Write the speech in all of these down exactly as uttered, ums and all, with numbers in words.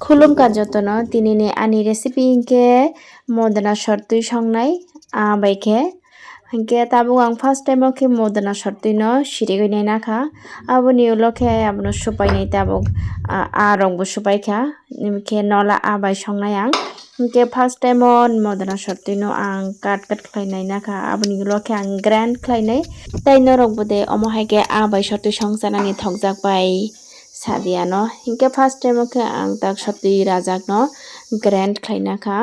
Khulumkha jotono, tinini ani recipe hinkhe modona sortwi songnai, ah, bai khe. Hinkhe tabuk ang first time o khe modona sortwi no sirigwi naina kha. Aboni ulo khe abono supainai tabuk, ah, ah rokbo supaikha. Hinkhe nola ah bai songnai ang. Hinkhe first time o modona sortwi no ang cut cut khlai naina kha. Aboni ulo khe ang grind khlainai. Tei norok bo de omo hai khe ah bai sortwi songchanani thokjak bai sadi ano. Hinkhe first time o khe ang tak sortwi rajak no grind khlaina kha.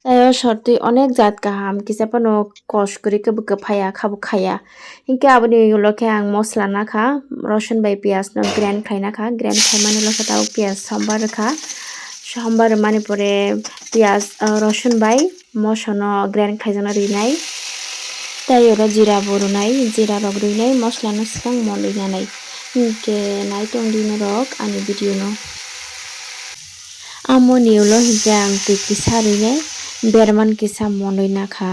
Tei o sortwi onek jat kaham, kisa phano kos kwrwi khe bo kwphaiya, kha bo khaiya. Hinkhe aboni ulo khe ang mosla nakha, rosun bai piyaj no grind khlaina kha, grind khlaimani ulo khe tabuk piyaj sombar rwkha, sombar rwmani pore piyaj, ah, rosun bai moso no grind khlaijakna rinai. Tei oro jira bo rwnai, jira rok rwnai, mosla no swkang monwi nanai. Hinkhe nai tongdi norok ani video no. Amoni ulo hinkhe ang twi kisa rinai, berman kisa monwi nakha.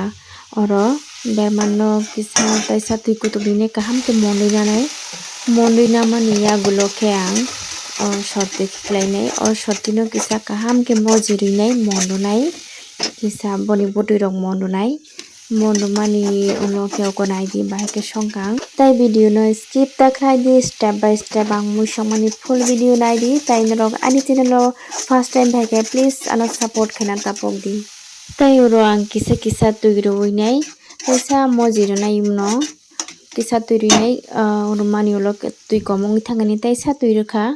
Oro berman no kisa taisa twi kutuk rinai kaham khe monwi nanai. Monwi namani yagulo khe ang o sortwi khiklainai. O sortwi no kisa kaham khe moji rinai, monwi nai. Kisa boni bwtwi rok monwi nai. Monwi mani ulo khe oko naidi, bahai khe songkang. Tei video no skip ta khlai di, step by step ang mui songmani full video naidi. Tei norok ani channel o first time phai khe please ano support khaina tapok di. Tei oro ang kisa kisa twi rwui nai, teisa moji rwnai imno kisa twi rwui nai, ah, rwmani ulo twi kom wngwi thangani teisa twi rwkha.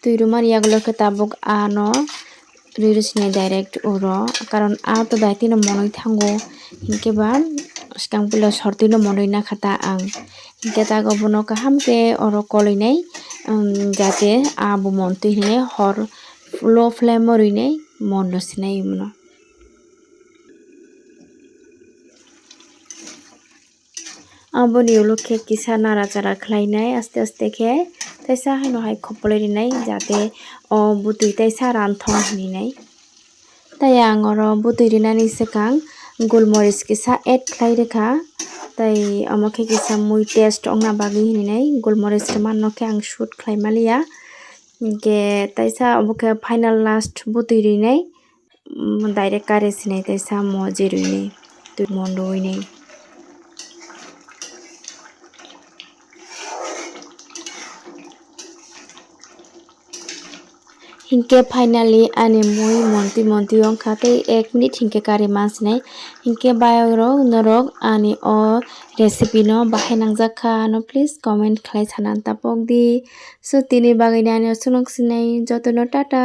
Twi rwmani yagulo khe tabuk ano rwi rwsinai direct uro, karon a to daitino monwi thango, hinkhe ba swkang puila sortwino monwi nakha ta ang. Hinkhe ta obono kaham khe oro kolwi nai, um, jate a bo montwi hinwi hor low flame o rwi nai mon rwsinai imno. Aboni ulo khe kisa nara chara khlainai aste aste khe, teisa haino hai khopolwi rinai, jate o bwtwi teisa ranthong hinwi nai. Tei ang oro bwtwi rinani swkang gulmoris kisa add khlai rwkha, tei omo khe kisa mui taste wngna bagwi hinwi nai gulmoris rwmano khe ang shoot khlai maliya. Hinkhe teisa obo khe final last bwtwi rinai. Mm, direct kare sinai tei samo jerwini twi mon rwini. Hinkhe finally ani mui montwi montwi wngkha tei ek minute hinkhe kare mansinai. Hinkhe bayok rok norok ani o recipe no bahai nangjak kha ano please comment khlai sana tapok di. So tini bagwi ni ani o chwng sinai jotono tata.